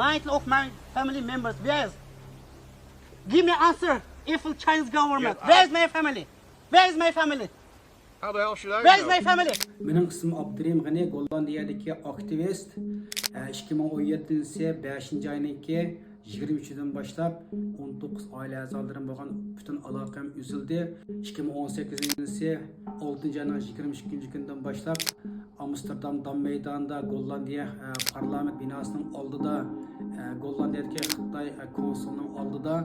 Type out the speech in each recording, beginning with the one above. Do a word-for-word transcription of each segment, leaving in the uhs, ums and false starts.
Ninety of my family members. Where is? Give me answer. If Chinese government, where is my family? Where is my family? How the hell should I know? Where is my family? مېنىڭ ئىسمىم ئابدۇرېھىم غېنى، گوللاندىيەدىكى ئاكتىۋىست. ئىككى مىڭ ئون يەتتىنچى يىلى بەشىنچى ئاينىڭكى يىگىرمە ئۈچىدىن باشلاپ ئون توققۇز ئائىلە ئەزالىرىم بولغان پۈتۈن ئالاقەم ئۈزۈلدى. ئىككى مىڭ ئون سەككىزىنچى يىلى ئالتىنچى ئاينىڭ يىگىرمە ئىككىنچى كۈنىدىن باشلاپ ئامستېردام دام مەيدانىدا گوللاندىيە، ئە، پارلامېنت بىناسىنىڭ ئالدىدا، ئە، گوللاندىيەدىكى خىتاي، ئە، كونسۇلىنىڭ ئالدىدا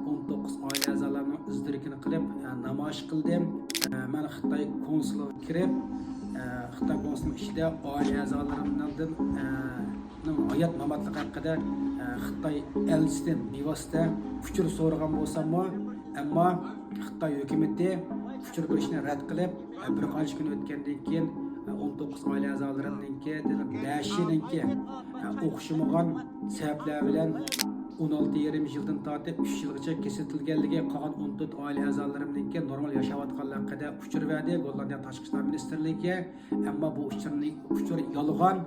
ئون توققۇز ئائىلە ئەزالىرىنىڭ ئىز-دېرىكىنى قىلىپ، ئە، نامايىش قىلدىم. ئە، مەن خىتاي كونسۇلىغا كىرىپ، ئە، خىتاي كونسۇلىنىڭ ئىچىدە ئائىلە ئەزالىرىمنىڭدىن، ئە، نىڭ ھايات ماماتلىقى ھەققىدە، ئە، خىتاي ئەلچىسىدىن بىۋاسىتە ئۇچۇر سورىغان بولساممۇ، ئەمما خىتاي ھۆكۈمىتى ئۇچۇر بېرىشنى رەت قىلىپ، ئە، بىر قانچە كۈن ئۆتكەندىن كېيىن، ئە، ئون توققۇز ئائىلە ئەزالىرىمنىڭكى، دېمەك، بەشىنىڭكى، ئە، ئوخشىمىغان سەۋەبلەر بىلەن ئون ئالتە يېرىم يىلدىن تارتىپ ئۈچ يىلغىچە كېسىۋېتىلگەنلىكى، قالغان ئون تۆت ئائىلە ئەزالىرىمنىڭكى نورمال ياشاۋاتقانلىقى ھەققىدە ئۇچۇر بەردى گوللاندىيە تاشقى ئىشلار مىنىستىرلىكىگە. ئەمما بۇ ئۇچۇرنى، ئۇچۇر يالغان.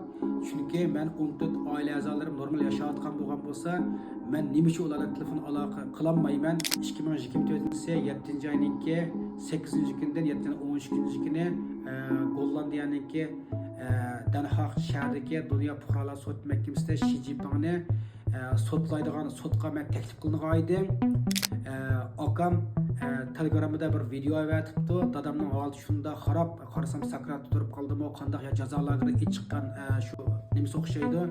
چۈنكى مەن ئون تۆت ئائىلە ئەزالىرىم نورمال ياشاۋاتقان بولغان بولسا، مەن نېمە ئۈچۈن ئۇلار بىلەن تېلېفون ئالاقە قىلالمايمەن؟ ئىككى مىڭ يىگىرمە تۆتىنچى يىلى يەتتىنچى ئاينىڭكى سەككىزىنچى كۈنىدىن يەتتىنچى ئون ئۈچىنچى كۈنى، ئە، گوللاندىيەنىڭكى، ئە، دەنھاگ شەھىرىدىكى دۇنيا پۇقرالار سوت مەھكىمىسىدە شى جىنپىڭنى، ئە، سوتلايدىغان سوتقا مەن تەكلىپ قىلىنغان ئىدىم. ئە، ئاكام، ئە، تېلېگراممىدا بىر ۋىدېئو ئەۋەتىپتۇ. دادامنىڭ ھالىتى شۇنداق خاراب، قارىسام ساكراتتا تۇرۇپ قالدىمۇ، قانداق يا جازا لاگېرىغا ئېچىققان، ئە، شۇ نېمىسى ئوخشايدۇ.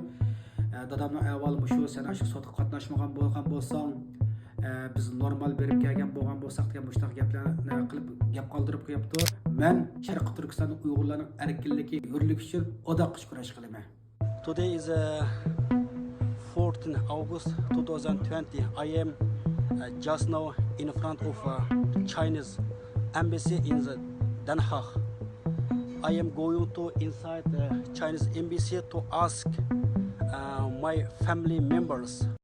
ئە، دادامنىڭ ئەھۋالى مۇشۇ، سەن ئاشۇ سوتقا قاتناشمىغان بولغان بولساڭ، ئە، بىز نورمال بېرىپ كەلگەن بولغان بولساق دېگەن مۇشۇنداق گەپلەرنى قىلىپ گەپ قالدۇرۇپ قويۇپتۇ. مەن شەرقىي تۈركىستاندا ئۇيغۇرلارنىڭ ئەركىنلىكى، ھۆرلۈكى ئۈچۈن ئۇزاققىچە كۈرەش قىلىمەن. Today is uh, fourteen August two thousand twenty. I am uh, just now in front of uh, Chinese embassy in the Den Haag. I am going to inside the Chinese embassy to ask uh, my family members.